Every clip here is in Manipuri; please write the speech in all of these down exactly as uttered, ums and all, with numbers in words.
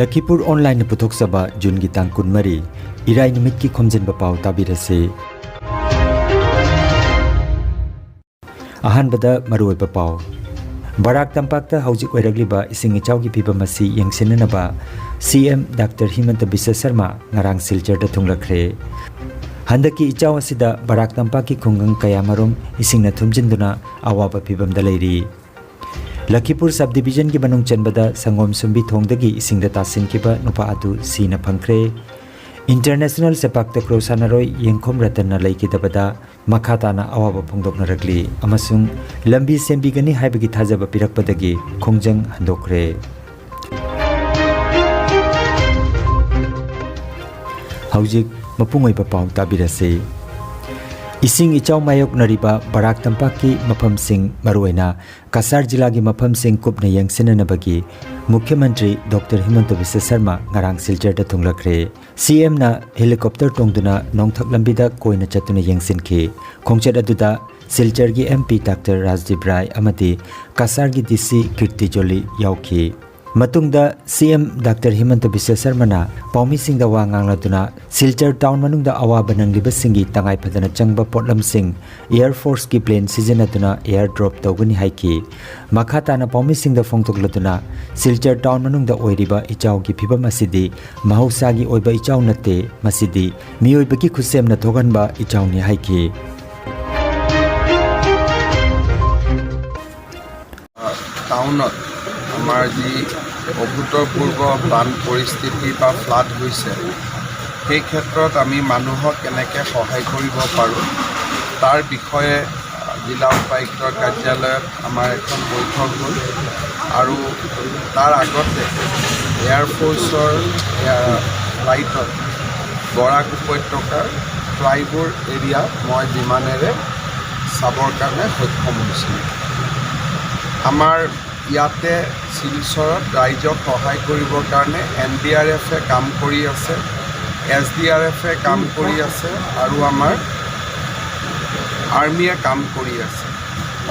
ꯂꯈꯤꯄꯨꯔ ꯑꯣꯟꯂꯥꯏꯟꯅ ꯄꯨꯊꯣꯛꯆꯕ ꯖꯨꯟꯒꯤ ꯇꯥꯡ ꯀꯨꯟꯃꯔꯤ, ꯏꯔꯥꯏ ꯅꯨꯃꯤꯠꯀꯤ ꯈꯣꯝꯖꯤꯟꯕ ꯄꯥꯎ ꯇꯥꯕꯤꯔꯁꯤ꯫ ꯑꯍꯥꯟꯕꯗ ꯃꯔꯨꯑꯣꯏꯕ ꯄꯥꯎ꯫ ꯕꯔꯥꯛ ꯇꯝꯄꯥꯛꯇ ꯍꯧꯖꯤꯛ ꯑꯣꯏꯔꯛꯂꯤꯕ ꯏꯁꯤꯡ ꯏꯆꯥꯎꯒꯤ ꯐꯤꯕꯝ ꯑꯁꯤ ꯌꯦꯡꯁꯤꯟꯅꯅꯕ ꯁꯤ ꯑꯦꯝ ꯗꯥꯛꯇꯔ ꯍꯤꯃꯟꯇ ꯕꯤꯁ꯭ꯋ ꯁꯔꯃ ꯉꯔꯥꯡ ꯁꯤꯜꯆꯔꯗ ꯊꯨꯡꯂꯈ꯭ꯔꯦ꯫ ꯍꯟꯗꯛꯀꯤ ꯏꯆꯥꯎ ꯑꯁꯤꯗ ꯕꯔꯥꯛ ꯇꯝꯄꯥꯛꯀꯤ ꯈꯨꯡꯒꯪ ꯀꯌꯥꯃꯔꯨꯝ ꯏꯁꯤꯡꯅ ꯊꯨꯝꯖꯤꯟꯗꯨꯅ ꯑꯋꯥꯕ ꯐꯤꯕꯝꯗ ꯂꯩꯔꯤ꯫ ꯂꯈꯤꯄꯨꯔ ꯁꯕ ꯗꯤꯕꯤꯖꯟꯒꯤ ꯃꯅꯨꯡ ꯆꯟꯕꯗ ꯁꯪꯒꯣꯝ ꯁꯨꯝꯕꯤ ꯊꯣꯡꯗꯒꯤ ꯏꯁꯤꯡꯗ ꯇꯥꯁꯤꯟꯈꯤꯕ ꯅꯨꯄꯥ ꯑꯗꯨ ꯁꯤꯅ ꯐꯪꯈ꯭ꯔꯦ꯫ ꯏꯟꯇꯔꯅꯦꯁꯅꯦꯜ ꯁꯦꯄꯥꯛ ꯇꯀ꯭ꯔꯣ ꯁꯥꯟꯅꯔꯣꯏ ꯌꯦꯡꯈꯣꯝ ꯔꯇꯟꯅ ꯂꯩꯈꯤꯗꯕꯗ ꯃꯈꯥ ꯇꯥꯅ ꯑꯋꯥꯕ ꯐꯣꯡꯗꯣꯛꯅꯔꯛꯂꯤ ꯑꯃꯁꯨꯡ ꯂꯝꯕꯤ ꯁꯦꯝꯕꯤꯒꯅꯤ ꯍꯥꯏꯕꯒꯤ ꯊꯥꯖꯕ ꯄꯤꯔꯛꯄꯗꯒꯤ ꯈꯣꯡꯖꯪ ꯍꯟꯗꯣꯛꯈ꯭ꯔꯦ꯫ ꯍꯧꯖꯤꯛ ꯃꯄꯨꯡ ꯑꯣꯏꯕ ꯄꯥꯎ ꯇꯥꯕꯤꯔꯁꯤ꯫ ꯏꯁꯤꯡ ꯏꯆꯥꯎ ꯃꯥꯌꯣꯛꯅꯔꯤꯕ ꯕꯔꯥꯛ ꯇꯝꯄꯥꯛꯀꯤ ꯃꯐꯝꯁꯤꯡ, ꯃꯔꯨꯑꯣꯏꯅ ꯀꯁꯥꯔ ꯖꯤꯂꯥꯒꯤ ꯃꯐꯝꯁꯤꯡ ꯀꯨꯞꯅ ꯌꯦꯡꯁꯤꯟꯅꯅꯕꯒꯤ ꯃꯨꯈ꯭ꯌ ꯃꯟꯇ꯭ꯔꯤ ꯗꯣꯛꯇꯔ ꯍꯤꯃꯟꯇ ꯕꯤꯁ꯭ꯋ ꯁꯔꯃ ꯉꯔꯥꯡ ꯁꯤꯜꯆꯔꯗ ꯊꯨꯡꯂꯈ꯭ꯔꯦ꯫ ꯁꯤ ꯑꯦꯝꯅ ꯍꯦꯂꯤꯀꯣꯞꯇꯔ ꯇꯣꯡꯗꯨꯅ ꯅꯣꯡꯊꯛ ꯂꯝꯕꯤꯗ ꯀꯣꯏꯅ ꯆꯠꯇꯨꯅ ꯌꯦꯡꯁꯤꯟꯈꯤ꯫ ꯈꯣꯡꯆꯠ ꯑꯗꯨꯗ ꯁꯤꯜꯆꯔꯒꯤ ꯑꯦꯝ ꯄꯤ ꯗꯥꯛꯇꯔ ꯔꯥꯖꯗꯤꯞ ꯔꯥꯏ ꯑꯃꯗꯤ ꯀꯁꯥꯔꯒꯤ ꯗꯤ ꯁꯤ ꯀꯤꯔꯇꯤ ꯖꯣꯂꯤ ꯌꯥꯎꯈꯤ꯫ ꯃꯇꯨꯡꯗ ꯁꯤ ꯑꯦꯝ ꯗꯥꯛꯇꯔ ꯍꯤꯃꯟꯇ ꯕꯤꯁ꯭ꯋ ꯁꯔꯃꯅ ꯄꯥꯎꯃꯤꯁꯤꯡꯗ ꯋꯥ ꯉꯥꯡꯂꯗꯨꯅ ꯁꯤꯜꯆꯔ ꯇꯥꯎꯟ ꯃꯅꯨꯡꯗ ꯑꯋꯥꯕ ꯅꯪꯂꯤꯕꯁꯤꯡꯒꯤ ꯇꯉꯥꯏ ꯐꯗꯅ ꯆꯪꯕ ꯄꯣꯠꯂꯝꯁꯤꯡ ꯑꯦꯌꯔ ꯐꯣꯔꯁꯀꯤ ꯄ꯭ꯂꯦꯟ ꯁꯤꯖꯤꯟꯅꯗꯨꯅ ꯑꯦꯌꯔ ꯗ꯭ꯔꯣꯞ ꯇꯧꯒꯅꯤ ꯍꯥꯏꯈꯤ꯫ ꯃꯈꯥ ꯇꯥꯅ ꯄꯥꯎꯃꯤꯁꯤꯡꯗ ꯐꯣꯡꯗꯣꯛꯂꯗꯨꯅ ꯁꯤꯜꯆꯔ ꯇꯥꯎꯟ ꯃꯅꯨꯡꯗ ꯑꯣꯏꯔꯤꯕ ꯏꯆꯥꯎꯒꯤ ꯐꯤꯕꯝ ꯑꯁꯤꯗꯤ ꯃꯍꯧꯁꯥꯒꯤ ꯑꯣꯏꯕ ꯏꯆꯥꯎ ꯅꯠꯇꯦ, ꯃꯁꯤꯗꯤ ꯃꯤꯑꯣꯏꯕꯒꯤ ꯈꯨꯠꯁꯦꯝꯅ ꯊꯣꯛꯍꯟꯕ ꯏꯆꯥꯎꯅꯤ ꯍꯥꯏꯈꯤ꯫ টাউনত আমাৰ যি অভূতপূৰ্ব বান পৰিস্থিতি বা ফ্লাড হৈছে, সেই ক্ষেত্ৰত আমি মানুহক কেনেকৈ সহায় কৰিব পাৰোঁ, তাৰ বিষয়ে জিলা উপায়ুক্তৰ কাৰ্যালয়ত আমাৰ এখন বৈঠক হ'ল আৰু তাৰ আগতে এয়াৰফ'ৰ্চৰ এয়া-, ফ্লাইটত বৰাক উপত্যকাৰ ফ্লাইবোৰ এৰিয়া মই বিমানেৰে চাবৰ কাৰণে সক্ষম হৈছিলোঁ। আমাৰ ইয়াতে শিলচৰত ৰাইজক সহায় কৰিবৰ কাৰণে এন ডি আৰ এফে কাম কৰি আছে, এছ ডি আৰ এফে কাম কৰি আছে আৰু আমাৰ আৰ্মীয়ে কাম কৰি আছে।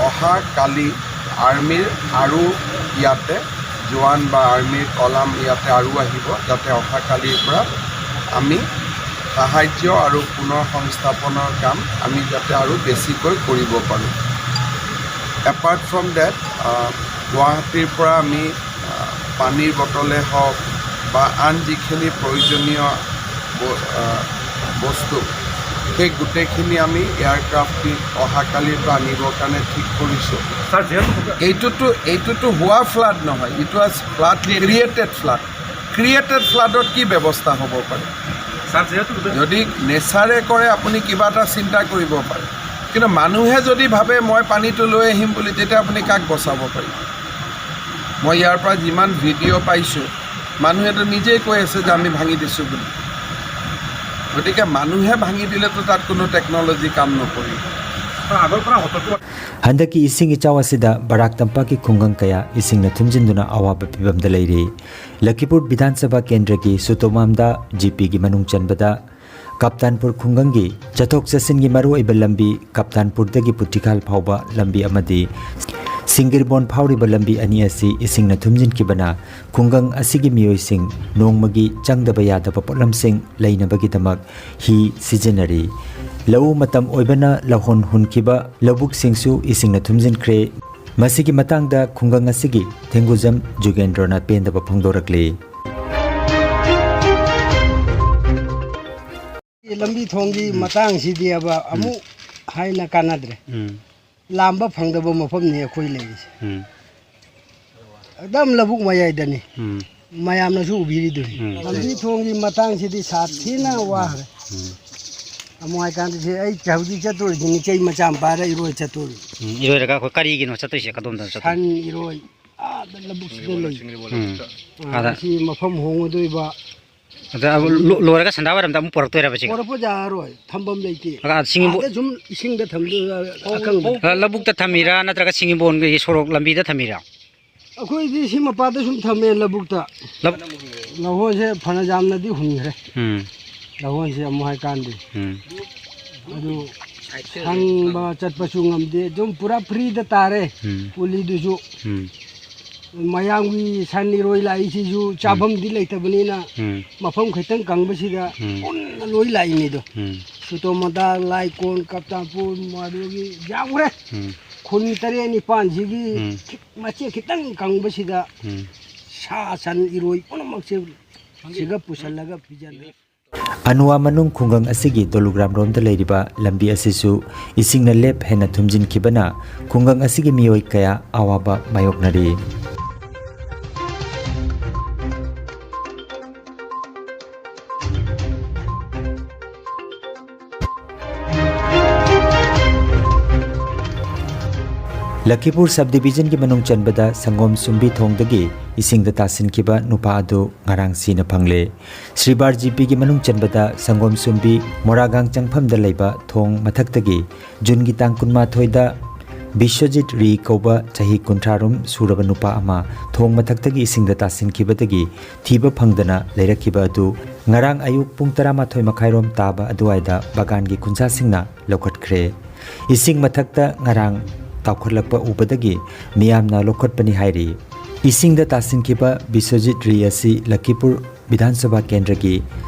অহা কালি আৰ্মীৰ আৰু ইয়াতে জোৱান বা আৰ্মীৰ কলাম ইয়াতে আৰু আহিব, যাতে অহাকালিৰ পৰা আমি সাহায্য আৰু পুনৰ সংস্থাপনৰ কাম আমি যাতে আৰু বেছিকৈ কৰিব পাৰোঁ। এপাৰ্ট ফ্ৰম ডেট, গুৱাহাটীৰ পৰা আমি আহ, পানীৰ বটলে হওক বা আন যিখিনি প্ৰয়োজনীয় ব- আহ, বস্তু, সেই গোটেইখিনি আমি এয়াৰক্ৰাফ্ট দি অহাকালিৰ পৰা আনিবৰ কাৰণে ঠিক কৰিছোঁ। ছাৰ, যিহেতু এইটোতো এইটোতো হোৱা ফ্লাড নহয়, it was flood created flood. Created ফ্লাডত কি ব্যৱস্থা হ'ব পাৰে? ছাৰ, যিহেতু গোটেই যদি নেচাৰে কৰে, আপুনি কিবা এটা চিন্তা কৰিব পাৰে, কিন্তু মানুহে যদি ভাবে মই পানীটো লৈ আহিম বুলি, তেতিয়া আপুনি কাক বচাব পাৰিব? মই ইয়াৰ পৰা যিমান ভিডিঅ' পাইছোঁ, মানুহেতো নিজেই কৈ আছে যে আমি ভাঙি দিছোঁ বুলি। গতিকে মানুহে ভাঙি দিলেতো তাত কোনো টেকন'লজি কাম নকৰিব। ছাৰ, আগৰ পৰা সতৰ্ক ꯍꯟꯗꯛꯀꯤ ꯏꯁꯤꯡ ꯏꯆꯥꯎ ꯑꯁꯤꯗ ꯕꯔꯥꯛ ꯇꯝꯄꯥꯛꯀꯤ ꯈꯨꯡꯒꯪ ꯀꯌꯥ ꯏꯁꯤꯡꯅ ꯊꯨꯝꯖꯤꯟꯗꯨꯅ ꯑꯋꯥꯕ ꯐꯤꯚꯝꯗ ꯂꯩꯔꯤ꯫ ꯂꯈꯤꯄꯨꯔ ꯕꯤꯙꯥꯟ ꯁꯚꯥ ꯀꯦꯟꯗ꯭ꯔꯒꯤ ꯁꯨꯇꯣꯃꯥꯝꯗꯥ ꯖꯤꯄꯤꯒꯤ ꯃꯅꯨꯡ ꯆꯟꯕꯗ ꯀꯥꯞꯇꯥꯟꯄꯨꯔ ꯈꯨꯡꯒꯪꯒꯤ ꯆꯠꯊꯣꯛ ꯆꯠꯁꯤꯟꯒꯤ ꯃꯔꯨꯑꯣꯏꯕ ꯂꯝꯕꯤ ꯀꯥꯞꯇꯥꯟꯄꯨꯔꯗꯒꯤ ꯄꯨꯇꯤꯈꯥꯜ ꯐꯥꯎꯕ ꯂꯝꯕꯤ ꯑꯃꯗꯤ ꯁꯤꯡꯒꯤꯔꯕꯣꯟ ꯐꯥꯎꯔꯤꯕ ꯂꯝꯕꯤ ꯑꯅꯤ ꯑꯁꯤ ꯏꯁꯤꯡꯅ ꯊꯨꯝꯖꯤꯟꯈꯤꯕꯅ ꯈꯨꯡꯒꯪ ꯑꯁꯤꯒꯤ ꯃꯤꯑꯣꯏꯁꯤꯡ ꯅꯣꯡꯃꯒꯤ ꯆꯪꯗꯕ ꯌꯥꯗꯕ ꯄꯣꯠꯂꯝꯁꯤꯡ ꯂꯩꯅꯕꯒꯤꯗꯃꯛ ꯍꯤ ꯁꯤꯖꯤꯟꯅꯔꯤ꯫ ꯂꯧꯎ ꯃꯇꯝ ꯑꯣꯏꯕꯅ ꯂꯧꯍꯣꯟ ꯍꯨꯟꯈꯤꯕ ꯂꯧꯕꯨꯛꯁꯤꯡꯁꯨ ꯏꯁꯤꯡꯅ ꯊꯨꯝꯖꯤꯟꯈ꯭ꯔꯦ꯫ ꯃꯁꯤꯒꯤ ꯃꯇꯥꯡꯗ ꯈꯨꯡꯒꯪ ꯑꯁꯤꯒꯤ ꯊꯦꯡꯒꯨꯖꯝ ꯖꯨꯒꯦꯟꯗ꯭ꯔꯣꯅ ꯄꯦꯟꯗꯕ ꯐꯣꯡꯗꯣꯔꯛꯂꯤ꯫ ꯂꯝꯕꯤ ꯊꯣꯡꯒꯤ ꯃꯇꯥꯡꯁꯤꯗꯤꯕ ꯑꯃꯨꯛ ꯍꯥꯏꯅ ꯀꯥꯟꯅꯗ꯭ꯔꯦ꯫ ꯎꯝ, ꯂꯥꯝꯕ ꯐꯪꯗꯕ ꯃꯐꯝꯅꯤ ꯑꯩꯈꯣꯏ ꯂꯩꯔꯤꯁꯦ꯫ ꯎꯝ, ꯑꯗꯨꯝ ꯂꯧꯕꯨꯛ ꯃꯌꯥꯏꯗꯅꯤ꯫ ꯎꯝ, ꯃꯌꯥꯝꯅꯁꯨ ꯎꯕꯤꯔꯤꯗꯨꯅꯤ꯫ ꯎꯝ꯫ ꯂꯝꯕꯤ ꯊꯣꯡꯒꯤ ꯃꯇꯥꯡꯁꯤꯗꯤ ꯁꯥꯊꯤꯅ ꯋꯥꯈ꯭ꯔꯦ꯫ ꯎꯝ, ꯑꯃꯨꯛ ꯍꯥꯏꯀꯥꯟꯗꯁꯦ ꯑꯩ ꯍꯧꯖꯤꯛ ꯆꯠꯇꯣꯔꯤꯁꯤꯅꯤ, ꯆꯩ ꯃꯆꯥ ꯑꯃ ꯄꯥꯏꯔ ꯏꯔꯣꯏ ꯆꯠꯇꯣꯔꯤ꯫ ꯎꯝ꯫ ꯏꯔꯣꯏꯔꯒ ꯑꯩꯈꯣꯏ ꯀꯔꯤꯒꯤꯅꯣ ꯆꯠꯇꯣꯏꯁꯦ? ꯀꯗꯣꯝꯗꯅꯣ ꯆꯠꯇꯣꯏꯁꯦ? ꯁꯟ ꯏꯔꯣꯏ ꯑꯥꯗ ꯂꯧꯕꯨꯛꯁꯤꯗ ꯂꯩ꯫ ꯎꯝ꯫ ꯑꯥ, ꯑꯗ ꯑꯁꯤ ꯃꯐꯝ ꯍꯣꯡꯉꯗꯣꯏꯕ꯫ ꯑꯗ ꯑꯃꯨꯛ ꯂꯣ- ꯂꯣꯏꯔꯒ ꯁꯟꯗꯥ ꯋꯥꯏꯔꯝꯗ ꯑꯃꯨꯛ ꯄꯨꯔꯛꯇꯣꯏꯔꯕ ꯁꯤꯒ? ꯄꯣꯔꯛꯄ ꯌꯥꯔꯣꯏ, ꯊꯝꯐꯝ ꯂꯩꯇꯦ꯫ ꯑꯗ ꯁꯤꯡꯕꯣ- ꯑꯥꯗ ꯁꯨꯝ ꯏꯁꯤꯡꯗ ꯊꯝꯗꯣꯏ ꯑꯀꯪꯕ꯫ ꯑ, ꯂꯧꯕꯨꯛꯇ ꯊꯝꯃꯤꯔꯥ, ꯅꯠꯇ꯭ꯔꯒ ꯁꯤꯡꯕꯣꯟꯒꯤ ꯁꯣꯔꯣꯛ ꯂꯝꯕꯤꯗ ꯊꯝꯃꯤꯔꯥ? ꯑꯩꯈꯣꯏꯗꯤ ꯁꯤ ꯃꯄꯥꯗ ꯁꯨꯝ ꯊꯝꯃꯦ ꯂꯧꯕꯨꯛꯇ꯫ ꯂꯧ- ꯂꯧꯍꯣꯟꯁꯦ ꯐꯅ ꯌꯥꯝꯅꯗꯤ ꯍꯨꯟꯈ꯭ꯔꯦ꯫ ꯎꯝ, ꯂꯧꯍꯣꯟꯁꯦ ꯑꯃꯨꯛ ꯍꯥꯏꯀꯥꯟꯗꯦ꯫ ꯎꯝ, ꯑꯗꯨ ꯁꯪꯕ ꯆꯠꯄꯁꯨ ꯉꯝꯗꯦ, ꯑꯗꯨꯝ ꯄꯨꯔꯥ ꯐ꯭ꯔꯤꯗ ꯇꯥꯔꯦ꯫ ꯎꯝ, ꯀꯨꯂꯤꯗꯨꯁꯨ ꯎꯝ꯫ ꯃꯌꯥꯝꯒꯤ ꯁꯟ ꯏꯔꯣꯏ ꯂꯥꯛꯏꯁꯤꯁꯨ ꯆꯥꯐꯝꯗꯤ ꯂꯩꯇꯕꯅꯤꯅ ꯎꯝ꯫ ꯃꯐꯝ ꯈꯤꯇꯪ ꯀꯪꯕꯁꯤꯗ ꯎꯝ꯫ ꯄꯨꯟꯅ ꯂꯣꯏ ꯂꯥꯛꯏꯅꯤꯗꯣ꯫ ꯎꯝ꯫ ꯁꯨꯇꯣꯃꯣꯗꯥ, ꯂꯥꯏꯀꯣꯟ, ꯀꯞꯇꯥꯄꯨꯔ, ꯃꯗꯨꯒꯤ ꯌꯥꯝꯈ꯭ꯔꯦ꯫ ꯎꯝ꯫ ꯈꯨꯟ ꯇꯔꯦꯠ ꯅꯤꯄꯥꯟꯁꯤꯒꯤ ꯎꯝ꯫ ꯈꯤ-, ꯃꯆꯦꯠ ꯈꯤꯇꯪ ꯀꯪꯕꯁꯤꯗ ꯎꯝ꯫ ꯁꯥ ꯁꯟ ꯏꯔꯣꯏ ꯄꯨꯝꯅꯃꯛꯁꯦ ꯁꯤꯒ ꯄꯨꯁꯜꯂꯒ ꯄꯤꯖꯅꯤ꯫ ꯑꯅꯨꯋꯥ ꯃꯅꯨꯡ ꯈꯨꯡꯒꯪ ꯑꯁꯤꯒꯤ ꯗꯣꯂꯨꯒ꯭ꯔꯥꯝ ꯔꯣꯝꯗ ꯂꯩꯔꯤꯕ ꯂꯝꯕꯤ ꯑꯁꯤꯁꯨ ꯏꯁꯤꯡꯅ ꯂꯦꯞ ꯍꯦꯟꯅ ꯊꯨꯝꯖꯤꯟꯈꯤꯕꯅ ꯈꯨꯡꯒꯪ ꯑꯁꯤꯒꯤ ꯃꯤꯑꯣꯏ ꯀꯌꯥ ꯑꯋꯥꯕ ꯃꯥꯌꯣꯛꯅꯔꯤ꯫ ꯂꯈꯤꯄꯨꯔ ꯁꯕ ꯗꯤꯕꯤꯖꯟꯒꯤ ꯃꯅꯨꯡ ꯆꯟꯕꯗ ꯁꯪꯒꯣꯝ ꯁꯨꯝꯕꯤ ꯊꯣꯡꯗꯒꯤ ꯏꯁꯤꯡꯗ ꯇꯥꯁꯤꯟꯈꯤꯕ ꯅꯨꯄꯥ ꯑꯗꯨ ꯉꯔꯥꯡ ꯁꯤꯅ ꯐꯪꯂꯦ꯫ ꯁ꯭ꯔꯤꯕꯥꯔ ꯖꯤꯄꯤꯒꯤ ꯃꯅꯨꯡ ꯆꯟꯕꯗ ꯁꯪꯒꯣꯝ ꯁꯨꯝꯕꯤ ꯃꯣꯔꯥꯒꯥꯡ ꯆꯪꯐꯝꯗ ꯂꯩꯕ ꯊꯣꯡ ꯃꯊꯛꯇꯒꯤ ꯖꯨꯟꯒꯤ ꯇꯥꯡ ꯀꯨꯟꯃꯥꯊꯣꯏꯗ ꯕꯤꯁ꯭ꯋꯖꯤꯠ ꯔꯤ ꯀꯧꯕ ꯆꯍꯤ ꯀꯨꯟꯊ꯭ꯔꯥ ꯔꯨꯝ ꯁꯨꯔꯕ ꯅꯨꯄꯥ ꯑꯃ ꯊꯣꯡ ꯃꯊꯛꯇꯒꯤ ꯏꯁꯤꯡꯗ ꯇꯥꯁꯤꯟꯈꯤꯕꯗꯒꯤ ꯊꯤꯕ ꯐꯪꯗꯅ ꯂꯩꯔꯛꯈꯤꯕ ꯑꯗꯨ ꯉꯔꯥꯡ ꯑꯌꯨꯛ ꯄꯨꯡ ꯇꯔꯥꯃꯥꯊꯣꯏ ꯃꯈꯥꯏꯔꯣꯝ ꯇꯥꯕ ꯑꯗꯨꯋꯥꯏꯗ ꯕꯒꯥꯟꯒꯤ ꯈꯨꯟꯖꯥꯁꯤꯡꯅ ꯂꯧꯈꯠꯈ꯭ꯔꯦ꯫ ꯏꯁꯤꯡ ꯃꯊꯛꯇ ꯉꯔꯥꯡ ꯇꯥꯎꯈꯠꯂꯛꯄ ꯎꯕꯗꯒꯤ ꯃꯤꯌꯥꯝꯅ ꯂꯧꯈꯠꯄꯅꯤ ꯍꯥꯏꯔꯤ꯫ ꯏꯁꯤꯡꯗ ꯇꯥꯁꯤꯟꯈꯤꯕ ꯕꯤꯁ꯭ꯋꯖꯤꯠ ꯔꯤ ꯑꯁꯤ ꯂꯈꯤꯄꯨꯔ ꯕꯤꯙꯥꯟ ꯁꯚꯥ ꯀꯦꯟꯗ꯭ꯔꯒꯤ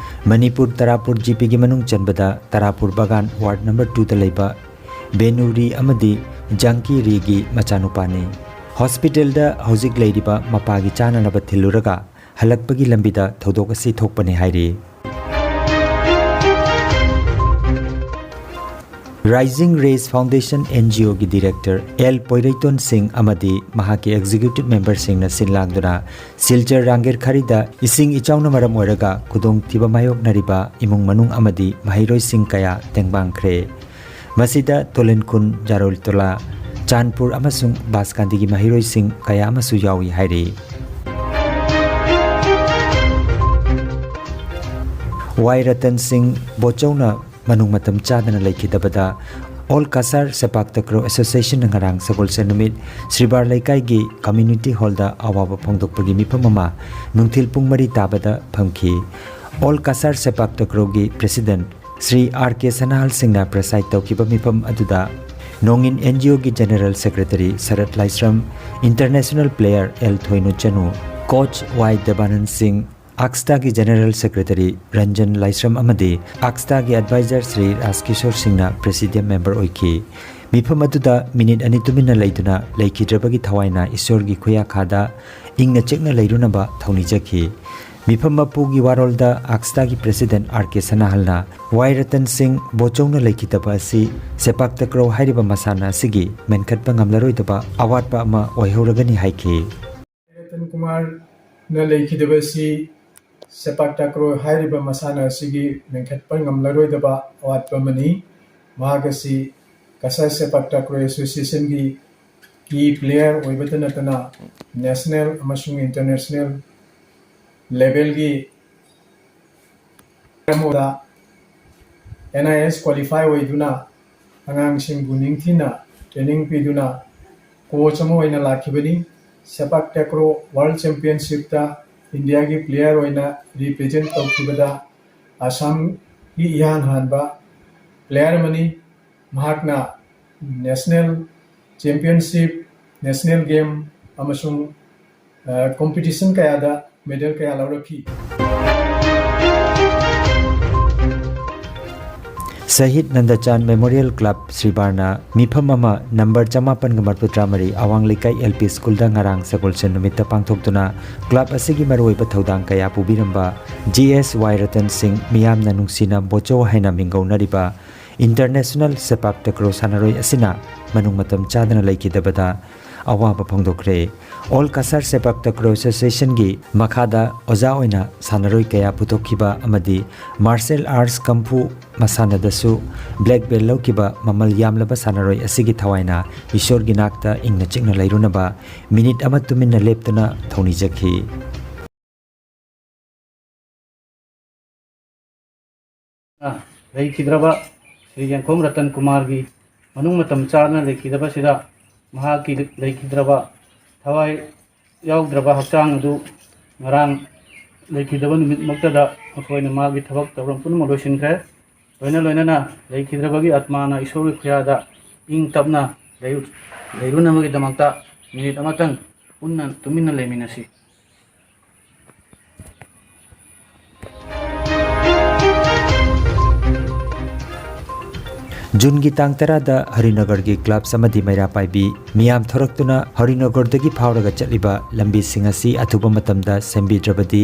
ꯃꯅꯤꯄꯨꯔ ꯇꯔꯥꯄꯨꯔ ꯖꯤꯄꯤꯒꯤ ꯃꯅꯨꯡ ꯆꯟꯕꯗ ꯇꯔꯥꯄꯨꯔ ꯕꯒꯥꯟ ꯋꯥꯔꯗ ꯅꯝꯕꯔ ꯇꯨꯗ ꯂꯩꯕ ꯕꯦꯅꯨ ꯔꯤ ꯑꯃꯗꯤ ꯖꯥꯡꯀꯤ ꯔꯤꯒꯤ ꯃꯆꯥꯅꯨꯄꯥꯅꯤ꯫ ꯍꯣꯁꯄꯤꯇꯥꯜꯗ ꯍꯧꯖꯤꯛ ꯂꯩꯔꯤꯕ ꯃꯄꯥꯒꯤ ꯆꯥꯅꯅꯕ ꯊꯤꯜꯂꯨꯔꯒ ꯍꯜꯂꯛꯄꯒꯤ ꯂꯝꯕꯤꯗ ꯊꯧꯗꯣꯛ ꯑꯁꯤ ꯊꯣꯛꯄꯅꯤ ꯍꯥꯏꯔꯤ꯫ Rising Rays Foundation, NGOꯒꯤ ꯗꯤꯔꯦꯛꯇꯔ ꯑꯦꯜ ꯄꯣꯏꯔꯩꯇꯣꯟ ꯁꯤꯡ ꯑꯃꯗꯤ ꯃꯍꯥꯛꯀꯤ ꯑꯦꯛꯖꯤꯀ꯭ꯌꯨꯇꯤꯚ ꯃꯦꯝꯕꯔꯁꯤꯡꯅ ꯁꯤꯟ ꯂꯥꯡꯗꯨꯅ ꯁꯤꯜꯆꯔ ꯔꯥꯡꯒꯦꯔ ꯈꯥꯔꯤꯗ ꯏꯁꯤꯡ ꯏꯆꯥꯎꯅ ꯃꯔꯝ ꯑꯣꯏꯔꯒ ꯈꯨꯗꯣꯡꯊꯤꯕ ꯃꯥꯌꯣꯛꯅꯔꯤꯕ ꯏꯃꯨꯡ ꯃꯅꯨꯡ ꯑꯃꯗꯤ ꯃꯍꯩꯔꯣꯏꯁꯤꯡ ꯀꯌꯥ ꯇꯦꯡꯕꯥꯡꯈ꯭ꯔꯦ꯫ ꯃꯁꯤꯗ ꯇꯣꯂꯤꯟꯈꯨꯟ, ꯖꯥꯔꯣꯏꯇꯣꯂꯥ, ꯆꯥꯟꯄꯨꯔ ꯑꯃꯁꯨꯡ ꯕꯥꯁꯀꯥꯟꯗꯤꯒꯤ ꯃꯍꯩꯔꯣꯏꯁꯤꯡ ꯀꯌꯥ ꯑꯃꯁꯨ ꯌꯥꯎꯏ ꯍꯥꯏꯔꯤ꯫ ꯋꯥꯏ ꯔꯇꯟ ꯁꯤꯡ ꯕꯣꯆꯧꯅ ꯃꯅꯨꯡ ꯃꯇꯝ ꯆꯥꯗꯅ ꯂꯩꯈꯤꯗꯕꯗ ꯑꯣꯜ ꯀꯁꯥꯔ ꯁꯦꯄꯥꯛ ꯇꯀ꯭ꯔꯣ ꯑꯦꯁꯣꯁꯤꯌꯦꯁꯟꯅ ꯉꯔꯥꯡ ꯁꯒꯣꯜꯁꯦꯟ ꯅꯨꯃꯤꯠ ꯁ꯭ꯔꯤꯕꯥꯔ ꯂꯩꯀꯥꯏꯒꯤ ꯀꯝꯃ꯭ꯌꯨꯅꯤꯇꯤ ꯍꯣꯜꯗ ꯑꯋꯥꯕ ꯐꯣꯡꯗꯣꯛꯄꯒꯤ ꯃꯤꯐꯝ ꯑꯃ ꯅꯨꯡꯊꯤꯜ ꯄꯨꯡ ꯃꯔꯤ ꯇꯥꯕꯗ ꯐꯝꯈꯤ꯫ ꯑꯣꯜ ꯀꯁꯥꯔ ꯁꯦꯄꯥꯛ ꯇꯀ꯭ꯔꯣꯒꯤ president Shri R K Sanahal ꯁꯤꯡꯅ ꯄ꯭ꯔꯦꯁꯥꯏꯗ ꯇꯧꯈꯤꯕ ꯃꯤꯐꯝ ꯑꯗꯨꯗ ꯅꯣꯡꯏꯟ ꯑꯦꯟ ꯖꯤ ꯑꯣꯒꯤ general secretary Sarat Laishram, international player L Thoinu Chanu, coach Y Debananda Singh, ꯑꯥꯛꯁꯇꯥꯒꯤ ꯖꯦꯅꯦꯔꯦꯜ ꯁꯦꯀ꯭ꯔꯦꯇꯔꯤ ꯔꯟꯖꯟ ꯂꯥꯏꯁ꯭ꯔꯝ ꯑꯃꯗꯤ ꯑꯥꯛꯁꯇꯥꯒꯤ ꯑꯦꯗꯚꯥꯏꯖꯔ ꯁ꯭ꯔꯤ ꯔꯥꯖꯀꯤꯁꯣꯔ ꯁꯤꯡꯅ ꯄ꯭ꯔꯦꯁꯤꯗꯤꯌꯝ ꯃꯦꯝꯕꯔ ꯑꯣꯏꯈꯤ꯫ ꯃꯤꯐꯝ ꯑꯗꯨꯗ ꯃꯤꯅꯤꯠ ꯑꯅꯤ ꯇꯨꯃꯤꯟꯅ ꯂꯩꯗꯨꯅ ꯂꯩꯈꯤꯗ꯭ꯔꯕꯒꯤ ꯊꯋꯥꯏꯅ ꯏꯁꯣꯔꯒꯤ ꯈꯨꯌꯥꯈꯥꯗ ꯏꯪꯅ ꯆꯤꯛꯅ ꯂꯩꯔꯨꯅꯕ ꯊꯧꯅꯤꯖꯈꯤ꯫ ꯃꯤꯐꯝ ꯃꯄꯨꯒꯤ ꯋꯥꯔꯣꯜꯗ ꯑꯥꯛꯁꯇꯥꯒꯤ ꯄ꯭ꯔꯦꯁꯤꯗꯦꯟꯠ ꯑꯥꯔ ꯀꯦ ꯁꯅꯥꯍꯜꯅ ꯋꯥꯏ ꯔꯇꯟ ꯁꯤꯡ ꯕꯣꯆꯧꯅ ꯂꯩꯈꯤꯗꯕ ꯑꯁꯤ ꯁꯦꯄꯥꯛ ꯇꯀ꯭ꯔꯣ ꯍꯥꯏꯔꯤꯕ ꯃꯁꯥꯟꯅ ꯑꯁꯤꯒꯤ ꯃꯦꯟꯈꯠꯄ ꯉꯝꯂꯔꯣꯏꯗꯕ ꯑꯋꯥꯠꯄ ꯑꯃ ꯑꯣꯏꯍꯧꯔꯒꯅꯤ ꯍꯥꯏꯈꯤ꯫ ꯔꯇꯟ ꯀꯨꯃꯥꯔꯅ ꯂꯩꯈꯤꯗꯕ ꯑꯁꯤ ꯁꯦꯄꯥꯛ ꯇꯀ꯭ꯔꯣ ꯍꯥꯏꯔꯤꯕ ꯃꯁꯥꯟꯅ ꯑꯁꯤꯒꯤ ꯃꯦꯟꯈꯠꯄ ꯉꯝꯂꯔꯣꯏꯗꯕ ꯑꯋꯥꯠꯄ ꯑꯃꯅꯤ꯫ ꯃꯍꯥꯛ ꯑꯁꯤ ꯀꯁꯥꯔ ꯁꯦꯄꯥꯛ ꯇꯀ꯭ꯔꯣ ꯑꯦꯁꯣꯁꯤꯌꯦꯁꯟꯒꯤ ꯀꯤ ꯄ꯭ꯂꯦꯌꯔ ꯑꯣꯏꯕꯇ ꯅꯠꯇꯅ ꯅꯦꯁꯅꯦꯜ ꯑꯃꯁꯨꯡ ꯏꯟꯇꯔꯅꯦꯁꯅꯦꯜ ꯂꯦꯚꯦꯜꯒꯤ ꯑꯃꯗ ꯑꯦꯟ ꯑꯥꯏ ꯑꯦꯁ ꯀ꯭ꯋꯥꯂꯤꯐꯥꯏ ꯑꯣꯏꯗꯨꯅ ꯑꯉꯥꯡꯁꯤꯡꯕꯨ ꯅꯤꯡꯊꯤꯅ ꯇ꯭ꯔꯦꯅꯤꯡ ꯄꯤꯗꯨꯅ ꯀꯣꯆ ꯑꯃ ꯑꯣꯏꯅ ꯂꯥꯛꯈꯤꯕꯅꯤ꯫ ꯁꯦꯄꯥꯛ ꯇꯦꯀ꯭ꯔꯣ ꯋꯥꯔꯜ ꯆꯦꯝꯄꯤꯌꯟꯁꯤꯞꯇ ꯏꯟꯗꯤꯌꯥꯒꯤ ꯄ꯭ꯂꯦꯌꯔ ꯑꯣꯏꯅ ꯔꯤꯄ꯭ꯔꯖꯦꯟꯠ ꯇꯧꯈꯤꯕꯗ ꯑꯁꯥꯝꯒꯤ ꯏꯍꯥꯟ ꯍꯥꯟꯕ ꯄ꯭ꯂꯦꯌꯔ ꯑꯃꯅꯤ꯫ ꯃꯍꯥꯛꯅ ꯅꯦꯁꯅꯦꯜ ꯆꯦꯝꯄꯤꯌꯟꯁꯤꯞ, ꯅꯦꯁꯅꯦꯜ ꯒꯦꯝ ꯑꯃꯁꯨꯡ, ꯑ, ꯀꯣꯝꯄꯤꯇꯤꯁꯟ ꯀꯌꯥꯗ ꯃꯦꯗꯜ ꯀꯌꯥ ꯂꯧꯔꯛꯈꯤ꯫ ꯁꯍꯤꯗ ꯅꯟꯗꯆꯥꯟ ꯃꯦꯃꯣꯔꯤꯌꯦꯜ ꯀ꯭ꯂꯕ ꯁ꯭ꯔꯤꯕꯥꯔꯅ ꯃꯤꯐꯝ ꯑꯃ ꯅꯝꯕꯔ ꯆꯃꯥꯄꯟꯒ ꯃꯔꯐꯨꯇꯔꯥ ꯃꯔꯤ ꯑꯋꯥꯡ ꯂꯩꯀꯥꯏ ꯑꯦꯜ ꯄꯤ ꯁ꯭ꯀꯨꯜꯗ ꯉꯔꯥꯡ ꯁꯒꯣꯜꯁꯦꯟ ꯅꯨꯃꯤꯠꯇ ꯄꯥꯡꯊꯣꯛꯇꯨꯅ ꯀ꯭ꯂꯕ ꯑꯁꯤꯒꯤ ꯃꯔꯨꯑꯣꯏꯕ ꯊꯧꯗꯥꯡ ꯀꯌꯥ ꯄꯨꯕꯤꯔꯝꯕ ꯖꯤ ꯑꯦꯁ ꯋꯥꯏ ꯔꯇꯟ ꯁꯤꯡ ꯃꯤꯌꯥꯝꯅ ꯅꯨꯡꯁꯤꯅ ꯕꯣꯆꯣ ꯍꯥꯏꯅ ꯃꯤꯡꯒꯧꯅꯔꯤꯕ ꯏꯟꯇꯔꯅꯦꯁꯅꯦꯜ ꯁꯦꯄꯥꯛ ꯇꯀ꯭ꯔꯣ ꯁꯥꯟꯅꯔꯣꯏ ꯑꯁꯤꯅ ꯃꯅꯨꯡ ꯃꯇꯝ ꯆꯥꯗꯅ ꯂꯩꯈꯤꯗꯕꯗ ꯑꯋꯥꯕ ꯐꯣꯡꯗꯣꯛꯈ꯭ꯔꯦ꯫ ꯑꯣꯜ ꯀꯁꯥꯔ ꯁꯦꯄꯥꯛ ꯇꯀ꯭ꯔꯣ ꯑꯦꯁꯣꯁꯤꯌꯦꯁꯟꯒꯤ ꯃꯈꯥꯗ ꯑꯣꯖꯥ ꯑꯣꯏꯅ ꯁꯥꯟꯅꯔꯣꯏ ꯀꯌꯥ ꯄꯨꯊꯣꯛꯈꯤꯕ ꯑꯃꯗꯤ ꯃꯥꯔꯁꯦꯜ ꯑꯥꯔꯠꯁ ꯀꯝꯐꯨ ꯃꯁꯥꯟꯅꯗꯁꯨ ꯕ꯭ꯂꯦꯛ ꯕꯦꯜ ꯂꯧꯈꯤꯕ ꯃꯃꯜ ꯌꯥꯝꯂꯕ ꯁꯥꯟꯅꯔꯣꯏ ꯑꯁꯤꯒꯤ ꯊꯋꯥꯏꯅ ꯏꯁꯣꯔꯒꯤ ꯅꯥꯛꯇ ꯏꯪꯅ ꯆꯤꯛꯅ ꯂꯩꯔꯨꯅꯕ ꯃꯤꯅꯤꯠ ꯑꯃ ꯇꯨꯃꯤꯟꯅ ꯂꯦꯞꯇꯨꯅ ꯊꯧꯅꯤꯖꯈꯤ꯫ ꯂꯩꯈꯤꯗ꯭ꯔꯕ ꯁ꯭ꯔꯤ ꯌꯦꯡꯈꯣꯝ ꯔꯇꯟ ꯀꯨꯃꯥꯔꯒꯤ ꯃꯅꯨꯡ ꯃꯇꯝ ꯆꯥꯗꯅ ꯂꯩꯈꯤꯗꯕꯁꯤꯗ ꯃꯍꯥꯛꯀꯤ ꯂꯩꯈꯤꯗ꯭ꯔꯕ ꯊꯋꯥꯏ ꯌꯥꯎꯗ꯭ꯔꯕ ꯍꯛꯆꯥꯡ ꯑꯗꯨ ꯉꯔꯥꯡ ꯂꯩꯈꯤꯗꯕ ꯅꯨꯃꯤꯠꯃꯛꯇꯗ ꯃꯈꯣꯏꯅ ꯃꯥꯒꯤ ꯊꯕꯛ ꯊꯧꯔꯝ ꯄꯨꯝꯅꯃꯛ ꯂꯣꯏꯁꯤꯟꯈ꯭ꯔꯦ꯫ ꯂꯣꯏꯅ ꯂꯣꯏꯅꯅ ꯂꯩꯈꯤꯗ꯭ꯔꯕꯒꯤ ꯑꯥꯠꯃꯥꯅ ꯏꯁꯣꯔꯒꯤ ꯈꯨꯌꯥꯗ ꯏꯪ ꯇꯞꯅ ꯂꯩꯔꯨ-, ꯂꯩꯔꯨꯅꯕꯒꯤꯗꯃꯛꯇ ꯃꯤꯅꯤꯠ ꯑꯃꯇꯪ ꯄꯨꯟꯅ ꯇꯨꯃꯤꯟꯅ ꯂꯩꯃꯤꯟꯅꯁꯤ꯫ ꯖꯨꯟꯒꯤ ꯇꯥꯡ ꯇꯔꯥꯗ ꯍꯔꯤꯅꯒꯔꯒꯤ clubs ꯑꯃꯗꯤ ꯃꯩꯔꯥ ꯄꯥꯏꯕꯤ ꯃꯤꯌꯥꯝ ꯊꯣꯔꯛꯇꯨꯅ ꯍꯔꯤꯅꯒꯔꯗꯒꯤ ꯐꯥꯎꯔꯒ ꯆꯠꯂꯤꯕ ꯂꯝꯕꯤꯁꯤꯡ ꯑꯁꯤ ꯑꯊꯨꯕ ꯃꯇꯝꯗ ꯁꯦꯝꯕꯤꯗ꯭ꯔꯕꯗꯤ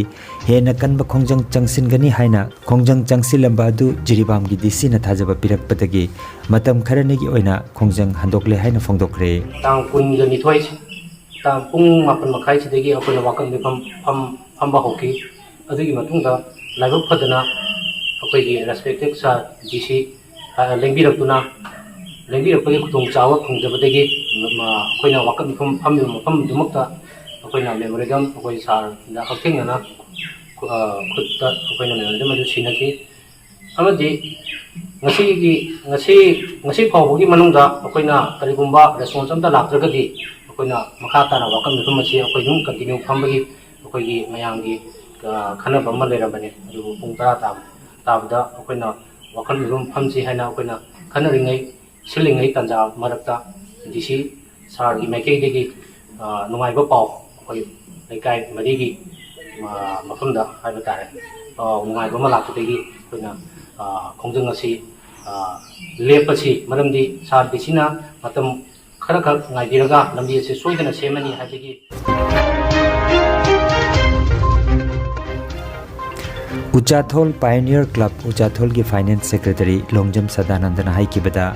ꯍꯦꯟꯅ ꯀꯟꯕ ꯈꯣꯡꯖꯪ ꯆꯪꯁꯤꯟꯒꯅꯤ ꯍꯥꯏꯅ ꯈꯣꯡꯖꯪ ꯆꯪꯁꯤꯜꯂꯝꯕ ꯑꯗꯨ ꯖꯤꯔꯤꯕꯥꯝꯒꯤ ꯗꯤ ꯁꯤꯅ ꯊꯥꯖꯕ ꯄꯤꯔꯛꯄꯗꯒꯤ ꯃꯇꯝ ꯈꯔꯅꯤꯒꯤ ꯑꯣꯏꯅ ꯈꯣꯡꯖꯪ ꯍꯟꯗꯣꯛꯂꯦ ꯍꯥꯏꯅ ꯐꯣꯡꯗꯣꯛꯈ꯭ꯔꯦ꯫ ꯇꯥꯡ ꯀꯨꯟꯒ ꯅꯤꯊꯣꯏ, ꯇꯥꯡ ꯄꯨꯡ ꯃꯥꯄꯟ ꯃꯈꯥꯏꯁꯤꯗꯒꯤ ꯑꯩꯈꯣꯏꯅ ꯋꯥꯀꯠ ꯃꯤꯐꯝ ꯐꯝ-, ꯐꯝꯕ ꯍꯧꯈꯤ꯫ ꯑꯗꯨꯒꯤ ꯃꯇꯨꯡꯗ ꯂꯥꯏꯕꯛ ꯐꯗꯅ ꯑꯩꯈꯣꯏꯒꯤ respected sir D C, ꯑ, ꯂꯦꯡꯕꯤꯔꯛꯇꯨꯅ, ꯂꯦꯡꯕꯤꯔꯛꯄꯒꯤ ꯈꯨꯗꯣꯡꯆꯥꯕ ꯐꯪꯖꯕꯗꯒꯤ, ꯃ-, ꯑꯩꯈꯣꯏꯅ ꯋꯥꯀꯠ ꯃꯤꯐꯝ ꯐꯝꯃꯤꯕ ꯃꯐꯝꯗꯨꯃꯛꯇ ꯑꯩꯈꯣꯏꯅ memorandum, ꯑꯩꯈꯣꯏ sirꯗ ꯍꯛꯊꯦꯡꯅꯅ ꯈꯨ-, ꯑ, ꯈꯨꯠꯇ ꯑꯩꯈꯣꯏꯅ memorandum ꯑꯗꯨ ꯁꯤꯟꯅꯈꯤ꯫ ꯑꯃꯗꯤ ꯉꯁꯤꯒꯤ, ꯉꯁꯤ, ꯉꯁꯤ ꯐꯥꯎꯕꯒꯤ ꯃꯅꯨꯡꯗ ꯑꯩꯈꯣꯏꯅ ꯀꯔꯤꯒꯨꯝꯕ response ꯑꯝꯇ ꯂꯥꯛꯇ꯭ꯔꯒꯗꯤ ꯑꯩꯈꯣꯏꯅ ꯃꯈꯥ ꯇꯥꯅ ꯋꯥꯀꯠ ꯃꯤꯐꯝ ꯑꯁꯤ ꯑꯩꯈꯣꯏ ꯑꯗꯨꯝ continue ꯐꯝꯕꯒꯤ ꯑꯩꯈꯣꯏꯒꯤ ꯃꯌꯥꯝꯒꯤ, ꯑ, ꯈꯟꯅꯕ ꯑꯃ ꯂꯩꯔꯝꯕꯅꯤ꯫ ꯑꯗꯨꯕꯨ ꯄꯨꯡ ꯇꯔꯥ ꯇꯥꯕ, ꯇꯥꯕꯗ ꯑꯩꯈꯣꯏꯅ ꯋꯥꯀꯠ ꯃꯤꯐꯝ ꯐꯝꯁꯤ ꯍꯥꯏꯅ ꯑꯩꯈꯣꯏꯅ ꯈꯟꯅꯔꯤꯉꯩ, ꯁꯤꯜꯂꯤꯉꯩ ꯇꯥꯟꯖꯥ ꯃꯔꯛꯇ D C sirꯒꯤ ꯃꯥꯏꯀꯩꯗꯒꯤ, ꯑ, ꯅꯨꯡꯉꯥꯏꯕ ꯄꯥꯎ ꯑꯩꯈꯣꯏ ꯂꯩꯀꯥꯏ ꯃꯔꯤꯒꯤ, ꯑ, ꯃꯐꯝꯗ ꯍꯥꯏꯕ ꯇꯥꯔꯦ, ꯑ, ꯅꯨꯡꯉꯥꯏꯕ ꯑꯃ ꯂꯥꯛꯄꯗꯒꯤ ꯑꯩꯈꯣꯏꯅ, ꯑ, ꯈꯣꯡꯖꯪ ꯑꯁꯤ, ꯑ, ꯂꯦꯞꯄꯁꯤ, ꯃꯔꯝꯗꯤ sir D Cꯅ ꯃꯇꯝ ꯈꯔꯈꯛ ꯉꯥꯏꯕꯤꯔꯒ ꯂꯝꯕꯤ ꯑꯁꯤ ꯁꯣꯏꯗꯅ ꯁꯦꯝꯃꯅꯤ ꯍꯥꯏꯕꯒꯤ ꯎꯆꯥꯊꯣꯜ Pioneer Club ꯎꯆꯥꯊꯣꯜꯒꯤ finance secretary Longjam ꯁꯗꯥꯅꯟꯗꯅ ꯍꯥꯏꯈꯤꯕꯗ,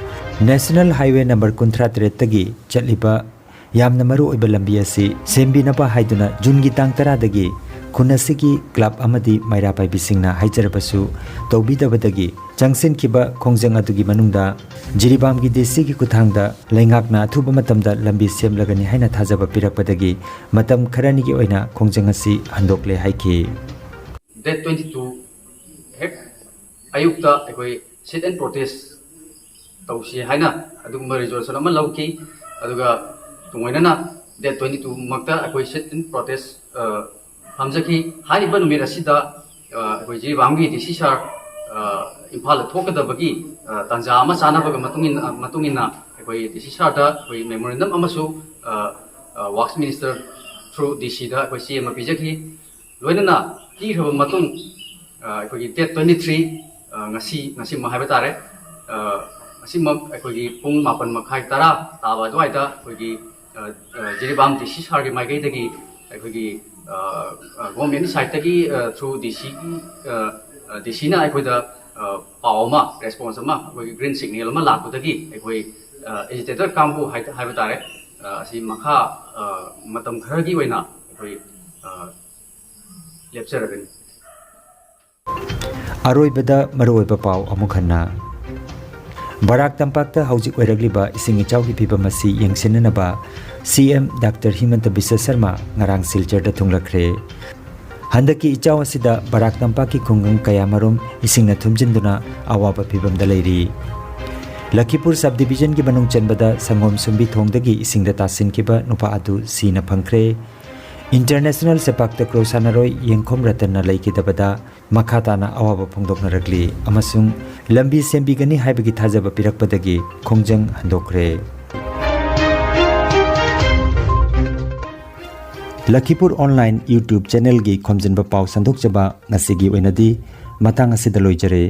National Highway number ꯀꯨꯟꯊ꯭ꯔꯥ ꯇꯔꯦꯠꯇꯒꯤ ꯆꯠꯂꯤꯕ ꯌꯥꯝꯅ ꯃꯔꯨ ꯑꯣꯏꯕ ꯂꯝꯕꯤ ꯑꯁꯤ ꯁꯦꯝꯕꯤꯅꯕ ꯍꯥꯏꯗꯨꯅ ꯖꯨꯟꯒꯤ ꯇꯥꯡ ꯇꯔꯥꯗꯒꯤ ꯈꯨꯟ ꯑꯁꯤꯒꯤ club ꯑꯃꯗꯤ ꯃꯩꯔꯥ ꯄꯥꯏꯕꯤꯁꯤꯡꯅ ꯍꯥꯏꯖꯔꯕꯁꯨ ꯇꯧꯕꯤꯗꯕꯗꯒꯤ ꯆꯪꯁꯤꯟꯈꯤꯕ ꯈꯣꯡꯖꯪ ꯑꯗꯨꯒꯤ ꯃꯅꯨꯡꯗ ꯖꯤꯔꯤꯕꯥꯝꯒꯤ D Cꯒꯤ ꯈꯨꯠꯊꯥꯡꯗ ꯂꯩꯉꯥꯛꯅ ꯑꯊꯨꯕ ꯃꯇꯝꯗ ꯂꯝꯕꯤ ꯁꯦꯝꯂꯒꯅꯤ ꯍꯥꯏꯅ ꯊꯥꯖꯕ ꯄꯤꯔꯛꯄꯗꯒꯤ ꯃꯇꯝ ꯈꯔꯅꯤꯒꯤ ꯑꯣꯏꯅ ꯈꯣꯡꯖꯪ ꯑꯁꯤ ꯍꯟꯗꯣꯛꯂꯦ ꯍꯥꯏꯈꯤ꯫ Date twenty two ꯍꯦꯛ ꯑꯌꯨꯛꯇ ꯑꯩꯈꯣꯏ sit and protest ꯇꯧꯁꯤ ꯍꯥꯏꯅ ꯑꯗꯨꯒꯨꯝꯕ resolution ꯑꯃ ꯂꯧꯈꯤ꯫ ꯑꯗꯨꯒ ꯇꯨꯡꯑꯣꯏꯅꯅ date twenty two ꯃꯛꯇ ꯑꯩꯈꯣꯏ sit and protest, ꯑ, ꯐꯝꯖꯈꯤ꯫ ꯍꯥꯏꯔꯤꯕ ꯅꯨꯃꯤꯠ ꯑꯁꯤꯗ, ꯑ, ꯑꯩꯈꯣꯏ ꯖꯤꯔꯤꯕꯥꯝꯒꯤ D C sir, ꯑ, ꯏꯝꯐꯥꯜꯗ ꯊꯣꯛꯀꯗꯕꯒꯤ, ꯑ, ꯇꯥꯟꯖꯥ ꯑꯃ ꯆꯥꯅꯕꯒ ꯃꯇꯨꯡ ꯏꯟꯅ, ꯃꯇꯨꯡ ꯏꯟꯅ ꯑꯩꯈꯣꯏ ꯗꯤ ꯁꯤ ꯁꯥꯔꯗ ꯑꯩꯈꯣꯏ ꯃꯦꯃꯣꯔꯦꯟꯗꯝ ꯑꯃꯁꯨ ꯋꯥꯔꯛꯁ ꯃꯤꯅꯤꯁꯇꯔ ꯊ꯭ꯔꯨ ꯗꯤ ꯁꯤꯗ ꯑꯩꯈꯣꯏ ꯆꯦ ꯑꯃ ꯄꯤꯖꯈꯤ꯫ ꯂꯣꯏꯅꯅ ꯄꯤꯈ꯭ꯔꯕ ꯃꯇꯨꯡ ꯑ, ꯑꯩꯈꯣꯏꯒꯤ ꯗꯦꯠ ꯇ꯭ꯋꯦꯟꯇꯤ ꯊ꯭ꯔꯤ, ꯉꯁꯤ, ꯉꯁꯤꯃꯛ ꯍꯥꯏꯕ ꯇꯥꯔꯦ, ꯑ, ꯉꯁꯤꯃꯛ ꯑꯩꯈꯣꯏꯒꯤ ꯄꯨꯡ ꯃꯥꯄꯟ ꯃꯈꯥꯏ, ꯇꯔꯥ ꯇꯥꯕ ꯑꯗꯨꯋꯥꯏꯗ ꯑꯩꯈꯣꯏꯒꯤ, ꯑ, ꯑ, ꯖꯤꯔꯤꯕꯥꯝ ꯗꯤ ꯁꯤ ꯁꯥꯔꯒꯤ ꯃꯥꯏꯀꯩꯗꯒꯤ ꯑꯩꯈꯣꯏꯒꯤ, ꯑ, ꯑ, ꯒꯣꯔꯃꯦꯟ ꯁꯥꯏꯠꯇꯒꯤ, ꯑ, ꯊ꯭ꯔꯨ ꯗꯤ ꯁꯤꯒꯤ, ꯑ, ꯑ, ꯗꯤ ꯁꯤꯅ ꯑꯩꯈꯣꯏꯗ, ꯑ, ꯄꯥꯎ ꯑꯃ, ꯔꯦꯁꯄꯣꯟꯁ ꯑꯃ, ꯑꯩꯈꯣꯏꯒꯤ ꯒ꯭ꯔꯤꯟ ꯁꯤꯒꯅꯦꯜ ꯑꯃ ꯂꯥꯛꯄꯗꯒꯤ ꯑꯩꯈꯣꯏ, ꯑ, ꯑꯦꯖꯤꯇꯦꯇꯔ ꯀꯥꯡꯕꯨ ꯍꯥꯏ-, ꯍꯥꯏꯕ ꯇꯥꯔꯦ, ꯑ, ꯑꯁꯤ ꯃꯈꯥ, ꯑ, ꯃꯇꯝ ꯈꯔꯒꯤ ꯑꯣꯏꯅ ꯑꯩꯈꯣꯏ, ꯑ, ꯂꯦꯞꯆꯔꯒꯅꯤ꯫ ꯑꯔꯣꯏꯕꯗ ꯃꯔꯨꯑꯣꯏꯕ ꯄꯥꯎ ꯑꯃꯨꯛ ꯍꯟꯅ꯫ ꯕꯔꯥꯛ ꯇꯝꯄꯥꯛꯇ ꯍꯧꯖꯤꯛ ꯑꯣꯏꯔꯛꯂꯤꯕ ꯏꯁꯤꯡ ꯏꯆꯥꯎꯒꯤ ꯐꯤꯕꯝ ꯑꯁꯤ ꯌꯦꯡꯁꯤꯟꯅꯅꯕ ꯁꯤ ꯑꯦꯝ ꯗꯥꯛꯇꯔ ꯍꯤꯃꯟꯇ ꯕꯤꯁ꯭ꯋ ꯁꯔꯃ ꯉꯔꯥꯡ ꯁꯤꯜꯆꯔꯗ ꯊꯨꯡꯂꯈ꯭ꯔꯦ꯫ ꯍꯟꯗꯛꯀꯤ ꯏꯆꯥꯎ ꯑꯁꯤꯗ ꯕꯔꯥꯛ ꯇꯝꯄꯥꯛꯀꯤ ꯈꯨꯡꯒꯪ ꯀꯌꯥꯃꯔꯨꯝ ꯏꯁꯤꯡꯅ ꯊꯨꯝꯖꯤꯟꯗꯨꯅ ꯑꯋꯥꯕ ꯐꯤꯕꯝꯗ ꯂꯩꯔꯤ꯫ ꯂꯈꯤꯄꯨꯔ ꯁꯕ ꯗꯤꯕꯤꯖꯟꯒꯤ ꯃꯅꯨꯡ ꯆꯟꯕꯗ ꯁꯪꯒꯣꯝ ꯁꯨꯝꯕꯤ ꯊꯣꯡꯗꯒꯤ ꯏꯁꯤꯡꯗ ꯇꯥꯁꯤꯟꯈꯤꯕ ꯅꯨꯄꯥ ꯑꯗꯨ ꯁꯤꯅ ꯐꯪꯈ꯭ꯔꯦ꯫ ꯏꯟꯇꯔꯅꯦꯁꯅꯦꯜ ꯁꯦꯄꯥꯛ ꯇꯀ꯭ꯔꯣ ꯁꯥꯟꯅꯔꯣꯏ ꯌꯦꯡꯈꯣꯝ ꯔꯇꯟꯅ ꯂꯩꯈꯤꯗꯕꯗ ꯃꯈꯥ ꯇꯥꯅ ꯑꯋꯥꯕ ꯐꯣꯡꯗꯣꯛꯅꯔꯛꯂꯤ ꯑꯃꯁꯨꯡ ꯂꯝꯕꯤ ꯁꯦꯝꯕꯤꯒꯅꯤ ꯍꯥꯏꯕꯒꯤ ꯊꯥꯖꯕ ꯄꯤꯔꯛꯄꯗꯒꯤ ꯈꯣꯡꯖꯪ ꯍꯟꯗꯣꯛꯈ꯭ꯔꯦ꯫ ꯂꯈꯤꯄꯨꯔ ꯑꯣꯟꯂꯥꯏꯟ YouTube ꯆꯦꯅꯦꯜꯒꯤ ꯈꯣꯝꯖꯤꯟꯕ ꯄꯥꯎ ꯁꯟꯗꯣꯛꯆꯕ ꯉꯁꯤꯒꯤ ꯑꯣꯏꯅꯗꯤ ꯃꯇꯥꯡ ꯑꯁꯤꯗ ꯂꯣꯏꯖꯔꯦ꯫